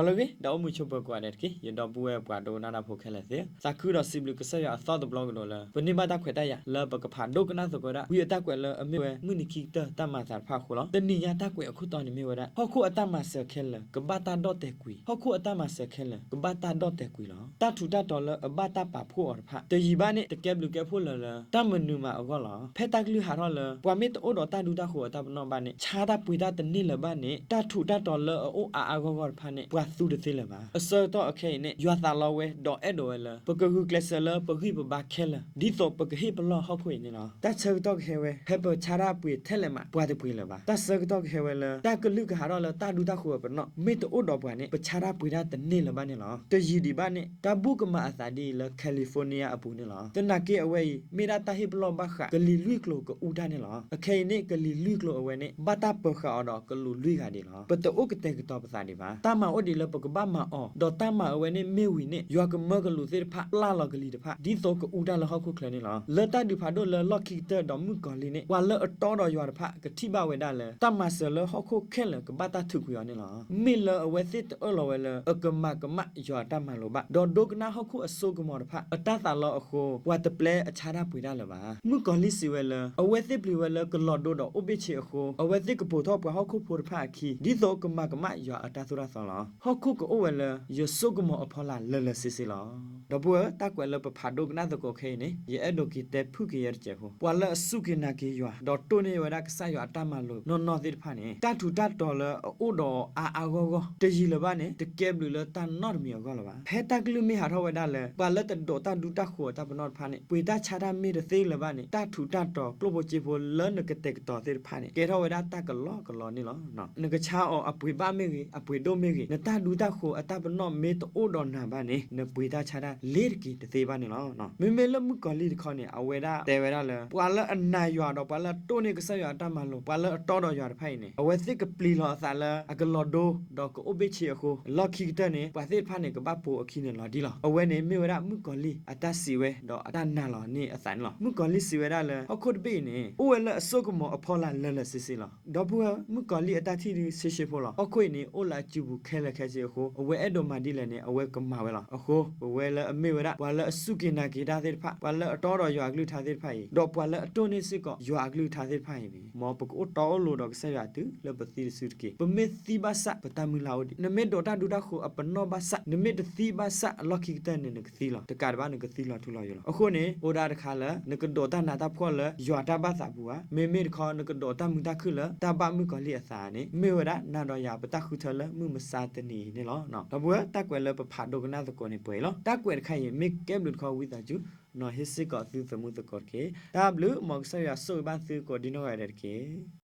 ဒီးလၢအဂ့ၤ ဒီးအိၣ်မုာ်ဆိးပၢၤကိးဂၤဒဲးတက့ၢ်. ယဒီပုၢ်ဝဲၢ်ပှၤဒိကနၣ်တၢ်ဖိခဲလၢာ်သ့ၣ်ဧၢ, သးခုဒီးစံးဘျုးကစၢ်ယွၤအသီတဘျီကဒီးလၢ ပန့ၢ်ဘၣ်တၢ်ခွဲးတၢ်ယာ်လၢပကဖးဒိကနၣ်သကိးဝဲဒၣ် ဝံအတၢ်ကွဲးလၢအမ့ၢ်ဝဲမုၢ်နံၤခံကတၢၢ်တၢ်မၤသးတဖၣ်အဃိလီၤ. တနံၤညါတၢ်ကွဲးအခိၣ်တီန့ၣ်မ့ၢ်ဝဲဒၣ် ဟီၣ်ခိၣ်အတၢ်မၤစၢၤခဲလၢာ် ကဘၣ်တၢ်ဒီၣ်တဲာ်ကွံာ်, ဟီၣ်ခိၣ်အတၢ်မၤစၢၤခဲလၢာ် ကဘၣ်တၢ်ဒီၣ်တဲာ်ကွံာ်လီၤ. တၢ်ထူးတၢ်တီၤလၢအဘၣ်တၢ်ပာ်ဖှိၣ်အီၤတဖၣ် တယံာ်ဘၣ်န့ၣ် တကဲဘျုးကဲဖှိၣ်လၢၤလၢ တၢ်မနုၤမၤအဂီၢ်လီၤ. ဖဲတၢ်ကလုၢ်ဟးထီၣ်လၢ ပှၤမ့ၢ်တအိၣ်ဒီးတၢ်ဒူတၢ်ဃိၤအတၢ်ပနီၣ်ဘၣ်န့ၣ် ဆါတၢ်ပှ့ၤတၢ်တန့ၢ်လၢၤဘၣ်န့ၣ် တၢ်ထူးတၢ်တီၤလၢအအိၣ်အါအါဂီၢ်ဂီၢ်တဖၣ်န့ၣ် ပှၤသူတသ့လၢၤဘၣ်. အဆၢကတီၢ်အခဲအံၤန့ၣ် ယွၤသးလီဝဲ ဒီးအဲၣ်ဒိးဝဲလၢ ပကဂုာ်ကျဲးစၢးလၢပဂံၢ်ပဘါခဲလၢာ် ဒ်သိးပကဟ့ၣ်ပလီၢ်ဟီၣ်ခိၣ်အံၤန့ၣ်လီၤ. တၢ်ဆၢကတီၢ်ကဟဲဝဲ ဖဲပဆါတၢ်ပှ့ၤထဲလဲၣ်မး ပှၤတပှ့ၤလၢၤဘၣ်. တၢ်ဆၢကတီၢ်ကဟဲဝဲလၢ တၢ်ကလုၢ်ကဟးထီၣ်လၢတၢ်ဒူတၢ်ဃိၤအပနီၣ် မ့ၢ်တအိၣ်ဒီးပှၤန့ၣ် ပဆါတၢ်ပှ့ၤတၢ်တန့ၢ်လၢၤဘၣ်န့ၣ်လီၤ. တယံာ်ဒံးဘၣ်န့ၣ် တၢ်ဘူၣ်ကမၤအသးဒ်အံၤလၢ California အပူၤန့ၣ်လီၤ. သနာ်က့အဝဲအံၤ မ့ၢ်ဒၣ်တၢ်ဟ့ၣ်ပလီၢ်ဘၣ်ဃး ကလံၤလွံၢ်ကျိၤကအူတၢ်န့ၣ်လီၤ. အခဲအံၤန့ၣ် ကလံၤလွံၢ်ကျိၤအဝဲန့ၣ် ဘၣ်တၢ်ပၢၤဃာ်အီၤဒီးကလူးလွံၢ်ဂၤဒံးလီၤ. ပတအိၣ်ကတဲာ်ကတီၤပသးဒံးဘၣ်. တၢ်မၤအိၣ်ဒံးလၢပကဘၣ်မၤအီၤ, ဒီးတၢ်မၤအဝဲန့ၣ်မ့ၢ်ဝံၤန့ၣ် ယွၤကမၢကလူးသ့ၣ်တဖၣ် ပျၢ်လီၤကလံၤတဖၣ် ဒ်သိးကအူတၢ်လၢဟီၣ်ခိၣ်ချၢန့ၣ်လီၤ. လၢတၢ်ဒုးဖးဒိၣ်လၢလီၢ်ခံကတၢၢ်ဒီးမုၣ်ကီၤလံၢ်န့ၣ် ပှၤလၢအတီဒီးယွၤတဖၣ် ကထံၣ်ဘၣ်ဝဲဒၣ်လၢ တၢ်မၤစၢၤလၢဟီၣ်ခိၣ်ခဲလၢာ် ကဘၣ်တၢ်ထုးကွံာ်အီၤန့ၣ်လီၤ. မ့ၢ်လၢအဝဲသ့ၣ်တအၢၣ်လီၤဝဲလၢ အကမၤကမၣ်ယွၤအတၢ်မၤလိာ်ဘၣ်, ဒီးဒိကနၣ်ဟီၣ်ခိၣ်အစိကမီၤတဖၣ် အတၢ်သးလီအဃိ ပှၤတပျဲအဆါတၢ်ပှ့ၤတၢ်လၢၤဘၣ်. မုၣ်ကီၤလံၢ်စံးဝဲလၢ အဝဲသ့ၣ်ပျံၤဝဲလၢကလီၤဒိဒီးအိၣ်ဘ့ၣ်ဆ့အဃိ အဝဲသ့ၣ်ကပိာ်ထီၣ်ပှၤဟီၣ်ခိၣ်ဖိတဖၣ်အခံ ဒ်သိးကမၤကမၣ်ယွၤအတၢ်သိၣ်တၢ်သီလီၤ. ဟီၣ်ခိၣ်ကအိၣ်ဝဲလၢ ယစိကမီၤအဖီလာ်လၢာ်လၢာ်ဆ့ဆ့လီၤ. ဒီပုၢ်ဝဲၢ် တၢ်ကွဲးလၢပဖးဒိကနၣ်သကိးခဲအံၤန့ၣ် ယအဲၣ်ဒိးက့ၤတဲဖုၣ်က့ၤယဲတစဲးဖိ, ပှၤလၢအစူၢ်က့ၤနာ်က့ၤယွၤ ဒီးတိၢ်န့ၢ်ဝဲဒၣ်ကစၢ်ယွၤအတၢ်မၤလိာ်နီၢ်နီၢ်သ့ၣ်တဖၣ်န့ၣ် တၢ်ထူးတၢ်တီၤလၢအအိၣ်ဒီးအါအါဂီၢ်ဂီၢ် တယံာ်လၢၤဘၣ်န့ၣ် တကဲဘျုးလၢတၢ်နီတမံၤအဂီၢ်လၢၤဘၣ်. ဖဲတၢ်ကလုၢ်မ့ၢ်ဟးထီၣ်ဝဲဒၣ်လၢ ပှၤလၢတဒိးတၢ်ဒူတၢ်ဃိၤအတၢ်ပနီၣ်တဖၣ်န့ၣ် ပှ့ၤတၢ်ဆါတၢ်မ့ၢ်တသ့လၢၤဘၣ်န့ၣ် တၢ်ထူးတၢ်တီၤကျိၣ်ဖိစ့ဖိလၢနကတဲာ်ကတီၤသ့ၣ်တဖၣ်န့ၣ် ကဲထီၣ်ဝဲဒၣ်တၢ်ကလီကလီန့ၣ်လီၤ. နကဆါအီၤအပှ့ၤဘၣ်မ့ၢ်ဂ့ၤ အပှ့ၤဒိၣ်မ့ၢ်ဂ့ၤ နတၢ်ဒူတၢ်ဃိၤအတၢ်ပနီၣ်မ့ၢ်တအိၣ်ဒီးနၤဘၣ်န့ၣ် နပှ့ၤတၢ်ဆါတၢ်လ့ၤတက့ၤတသ့ဘၣ်န့ၣ်လီၤ. မ့မ့ၢ်လၢမုၣ်ကီၤလံၢ်တခီန့ၣ် အဝဲဒၣ်တဲဝဲဒၣ်လၢ ပှၤလၢအနာ်ယွၤဒီးပှၤလၢအတိၢ်န့ၢ်ကစၢ်ယွၤအတၢ်မၤလိာ် ပှၤလၢအတီဒီးယွၤတဖၣ်အံၤန့ၣ် အဝဲသ့ၣ်ကပျံၤလီၤအသးလၢအကလီၤဒိ ဒီးကအိၣ်ဘ့ၣ်ဆ့အဃိ လီၢ်ခံကတၢၢ်န့ၣ် ပှၤသ့ၣ်တဖၣ်န့ၣ် ကဘၣ်ပိာ်အခံန့ၣ်လီၤဒ်လီၤ. အဝဲန့ၣ်မ့ၢ်ဝဲဒၣ်မုၣ်ကီၤလံၢ်အတၢ်စံးဝဲဒီးအတၢ်နာ်လီၤန့ၢ်အသးန့ၣ်လီၤ. မုၣ်ကီၤလံၢ်စံးဝဲဒၣ်လၢ ဟီၣ်ခိၣ်တဘ့ၣ်အံၤန့ၣ် အိၣ်ဝဲလၢအစိကမီၤအဖီလာ်လၢာ်လၢာ်ဆ့ဆ့လီၤ. ဒီပုၢ်ဝဲၢ် မုၣ်ကီၤလံၢ်အတၢ်ထံၣ်ဒုးဆ့ဆ့ဖိလီၤ. ဟီၣ်ခိၣ်အံၤန့ၣ် အိၣ်လၢအစုပူၤခဲလၢာ်ခဲဆ့အဃိ အဝဲအဲၣ်ဒိးမၤဒ်လဲၣ်န့ၣ် အဝဲကမၤဝဲလီၤ. အဃိ ပဝဲလၢအမ့ၢ်ဝဲဒၣ် ပှၤလၢအစူၢ်က့ၤနာ်က့ၤတၢ်သ့ၣ်တဖၣ် ပှၤလၢအတီဒီးယွၤအကလုၢ်ကထါသ့ၣ်တဖၣ်အံၤ ဒီးပှၤလၢအတိၢ်န့ၢ်စ့ၢ်ကီးယွၤအကလုၢ်ကထါသ့ၣ်တဖၣ်အံၤန့ၣ် မ်ပကအိၣ်တီအိၣ်လိၤဒီးကစၢ်ယွၤတုၤလၢပသံတစုတက့ၢ်. ပမ့ၢ်သံဘၣ်ဆၣ် ပတၢ်မုၢ်လၢ်အိၣ်ဒံး, နမ့ၢ်ဒိးတၢ်ဒူတၢ်ဃိၤအပနီၣ်ဘၣ်ဆၣ် နမ့ၢ်တသံဘၣ်ဆၣ် အလီၢ်ခံကတၢၢ်န့ၣ် နကသံလီၤ. တကးဒံးဘၣ် နကသံလီၤထူလီၤယိာ်လီၤ. အဃိန့ၣ် အိၣ်ဒၣ်တခါလၢ နကဒိးတၢ်နးတၢ်ဖှီၣ်လၢယွၤတၢ်ဘၣ်သးပူၤဧါ, မ့မ့ၢ်တခီ နကဒိးတၢ်မုာ်တၢ်ခုၣ်လၢတၢ်ဘၣ်မုၣ်ကီၤလံၢ်အသးန့ၣ် မ့ၢ်ဝဲဒၣ်နၤဒီးယၤပတၢ်ဃုထၢလၢမုၢ်မဆါတနံၤအံၤန့ၣ်လီၤ. ဒီပုၢ်ဝဲၢ် တၢ်ကွဲးလၢပဖးဒိကနၣ်သကိးန့ၣ်ပှဲၤအံၤလီၤ. တၢ်ကွဲးတခါအံၤ မ့ၢ်ကဲဘျုးတခီဝံသးစူၤ နီၤဟ့ၣ်စ့ၢ်ကီးသုသမူသကိးတက့ၢ်. တၢ်ဘျုး မ်ကစၢ်ယွၤဆိၣ်ဂ့ၤဘၣ်သုကိးဒံနီၢ်ဂၤဒဲးတက့ၢ်.